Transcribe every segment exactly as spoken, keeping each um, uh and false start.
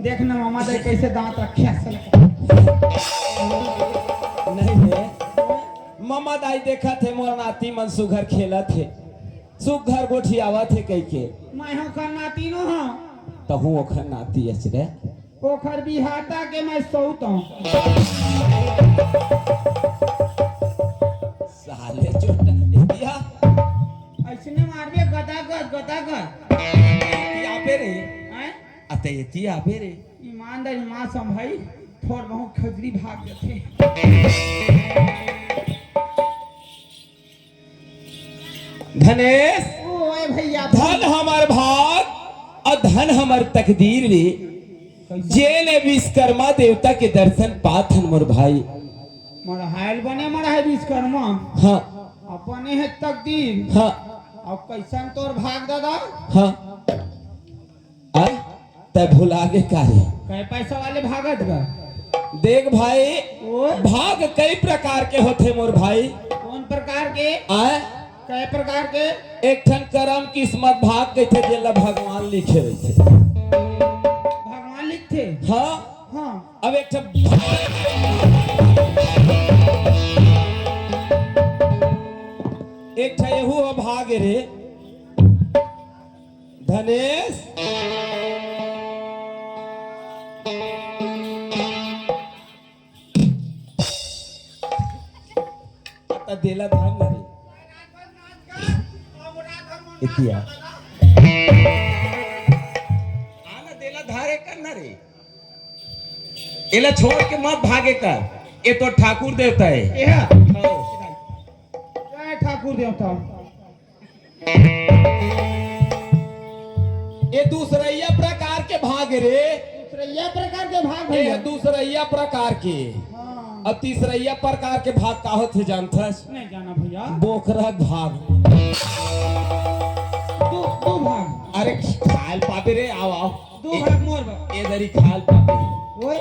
देख ना ममा दाई कैसे दांत रखे असल। नहीं रे, ममा दाई देखत हे मोर नाती मन सुघर खेलत हे, सुघर गोठियावत हे कहिके। मैं ओखर नाती नो हूँ। तहूँ ओखर नाती अच रे। ओखर बिहाता के मैं सौत हूँ। साले चोटा, ए दिया। ऐसने मारबे गदागद, गदागद। एती आबे रे। हैं? अते एती आबे रे। ईमानदारी माँ संभाई, थोड़ बहुत खजरी भाग जाथे। धनेश, ओए भैया। धन हमर भाग अउ धन हमर तकदीर रे। कैसे? जेन विश्वकर्मा देवता के दर्शन पात हन मोर भाई। मड़हायल बने मड़हाय विश्वकर्मा। हाँ। अपने हे तकदीर। हाँ। अब कैसन तोर भाग दादा? हाँ। आ? तै भुला गे का रे? कै पैसा वाले भागत गा? देख भाई, ओ? भाग कई प्रकार के होथे मोर भाई। कौन प्रकार के? आय? कै प्रकार के? एक ठन करम किस्मत भाग कहिथे, जेला भगवान लिखे रहिथे। भगवान लिखथे? हाँ। हाँ। अब एक ठन, एक ठन एहू ह भाग रे। धनेश, त देला धान ना रे। एती आ। आ ना देला धारे कर ना रे। एला छोड़ के मत भागे कर। ए तो ठाकुर देवता हे। ए हा। हाँ। जय ठाकुर देवता। ए दूसरइया प्रकार के भाग रे। दूसरइया प्रकार के भाग ए भैया। दूसरइया प्रकार के। हाँ। अब तीसरइया प्रकार के भाग का होथे जानथस? नहीं जाना भैया। बोकरा के भाग। दू, दू भाग। अरे खायल पाबे रे, आव, आव। दू ए, भाग मोर बा। ए दरी खायल पाबे। ओए।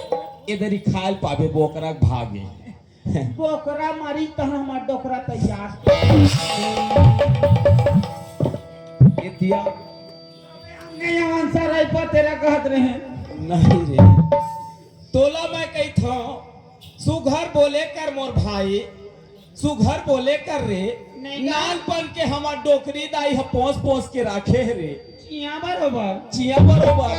ए दरी खायल पाबे, बोकरा के भाग हे। बोकरा मारी तहन हमार डोकरा तैयार। ए दिया। नहीं आंसर आई पर तेरा कहत रहे। नहीं रे। तोला मैं कहिथंव, सुघर बोले कर मोर भाई, सुघर बोले कर रे। नहीं गा। नानपन के हमार डोकरी दाई ह पोंस पोंस के राखे हे रे। चिया बरोबर। चिया बरोबर।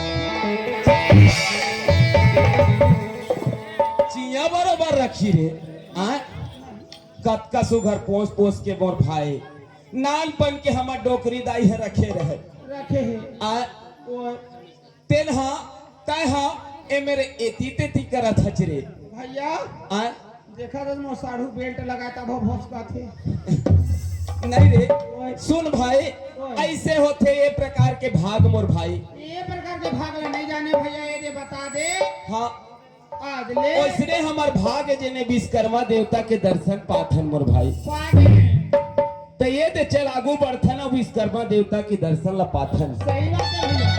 चिया बरोबर रखी रे। आ? कतका सुघर पोंस पोंस के मोर भाई। नानपन के हमर डोकरी दाई ह रखे रहे। रखे हे। आ? ओ। तेन ह, तै ह, ए मेरे एती तेती करत हच रे। भैया। आ? देखा तो मोर साढ़ू बेल्ट लगा तब भोसकत हे। नहीं रे, ओए। सुन भाई, ओए। ऐसे होथे ये प्रकार के भाग मोर भाई। ये प्रकार के भाग ला नहीं जाने भैया, ये दे बता दे। हाँ। आज ले। ओइसने हमर भाग जेने विश्वकर्मा देवता के दर्शन पाथन मोर भाई। पागे। त ये दे चल आगू बढ़थन अउ विश्वकर्मा देवता के दर्शन ला पाथन। सही बात है भैया।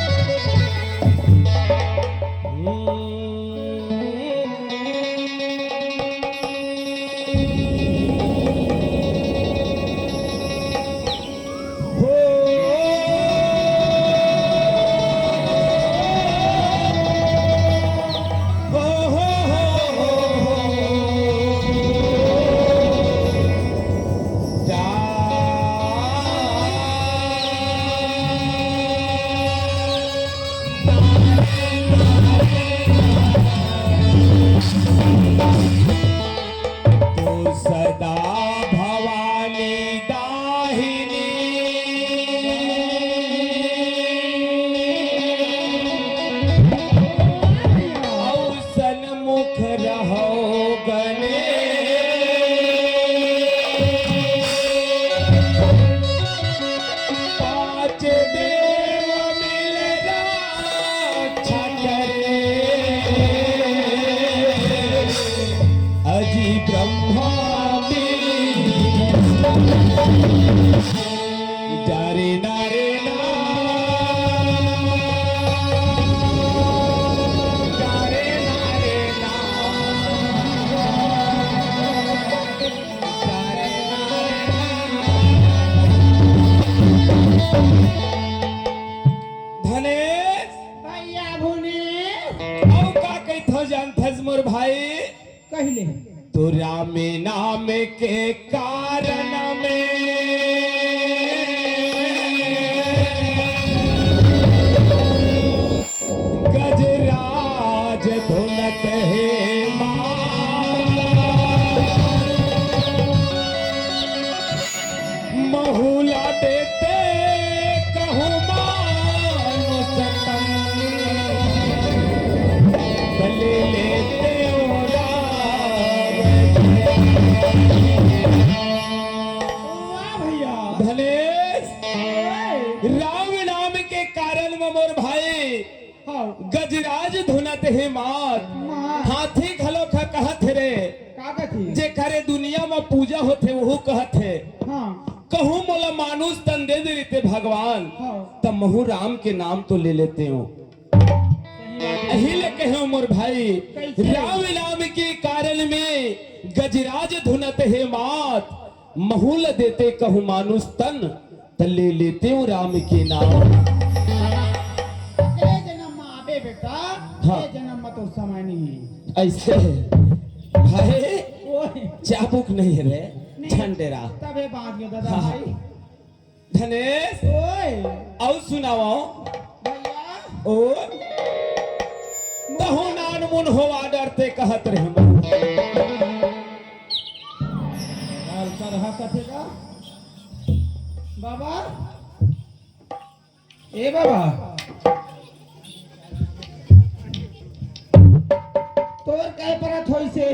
अउ का कहिथव जानथस मोर भाई? कहिले। तो राम नाम के कारण में गजराज धुनत हे माँ। महूला देते कहूँ मानुष तन, बलि लेते ओ राम। वाह भैया। धनेश, राम नाम के कारण म मोर भाई हाँ। गजराज धुनत हे मात। मात। हाथी घलो ह कहत हे रे। का कथे? जेकर ए दुनिया म पूजा होथे, वहू कहत हे। हाँ। कहूँ मोला मानुष तन दे दे रहिते भगवान, हाँ। त महूँ राम के नाम तो ले लेते हूँ। सही बात है। अही ले कहे मोर भाई, कैसे? राम नाम के कारण में गजराज धुनत हे मात, महूँ ल देते कहूँ मानुष तन, त ले लेते हूँ राम के नाम। ए जन्म म आबे बेटा, हाँ। ए जन्म म तो समय नहीं। ऐसे भाई, ओए। चाबुक नहीं हे रे, नहीं। झंडेरा। तबे बाँच गे दादा हाँ। भाई। धनेश, ओए। अउ सुनावव। भैया। ओ। तहूँ नानमुन होवा डरते कहत रहे। बाबा। ए बाबा। तोर काय परत होइसे?